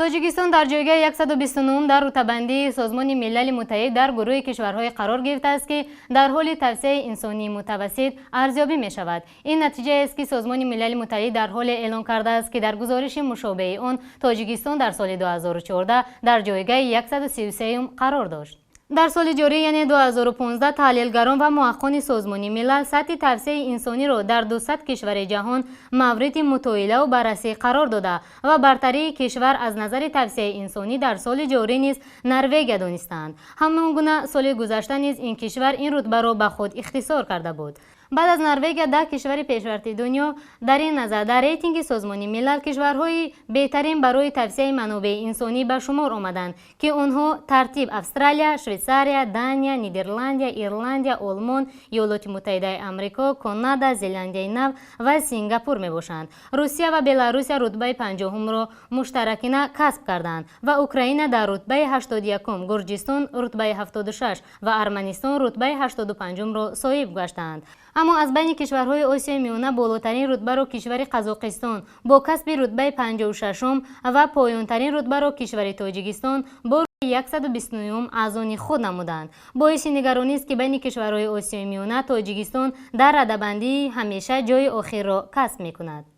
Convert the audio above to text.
Тоҷикистон дар ҷойгоҳи 129 дар рутбабандии Созмони Милали Муттаҳид дар гурӯҳи кишварҳое қарор гирифтааст, ки дар ҳоли тавсеаи инсонии мутавассит арзёбӣ мешавад. Ин натиҷаест, ки Созмони Милали Муттаҳид дар ҳоле эълон кардааст, ки дар гузориши мушобеҳи он Тоҷикистон дар соли 2014 дар ҷойгоҳи 133 қарор дошт. Дар соли ҷорӣ, яъне 2015, таҳлилгарон ва муҳаққиқони Созмони Милал сатҳи тавсеаи инсониро дар 200 кишвари ҷаҳон мавриди мутолиаву баррасӣ қарор дода ва бартарии кишвар аз назари тавсеаи инсонӣ дар соли ҷорӣ низ Норвегия донистаанд. Ҳамон гуна соли гузашта низ ин кишвар ин рутбаро ба худ ихтисор карда буд. Баъд аз Норвегия 10 кишвари пешрафти дунё дар ин назар дар рейтинги Созмони Милал кишварҳои беҳтарин барои тавсеаи манобеи инсонӣ ба шумор омаданд, ки онҳо тартиб Австралия, Швейтсария, Дания, Нидерландия, Ирландия, Олмон, Иёлоти Муттаҳидаи Амрико, Канада, Зеландияи Нав ва Сингапур мебошанд. Русия ва Беларусия рутбаи 50-умро муштаракина касб карданд ва Украина дар рутбаи 81-ум, Гурҷистон рутбаи 76 ва Арманистон рутбаи 85-умро соҳиб гаштаанд. Аммо аз байни кишварҳои Осиёи Миёна болотарин рутбаро кишвари Қазоқистон бо касби рутбаи 56-ум ва поёнтарин рутбаро кишвари Тоҷикистон бо 129-ум аз они худ намуданд. Боиси нигаронист, ки байни кишварҳои Осиёи Миёна Тоҷикистон дар радабандии ҳамеша ҷои охирро касб мекунад.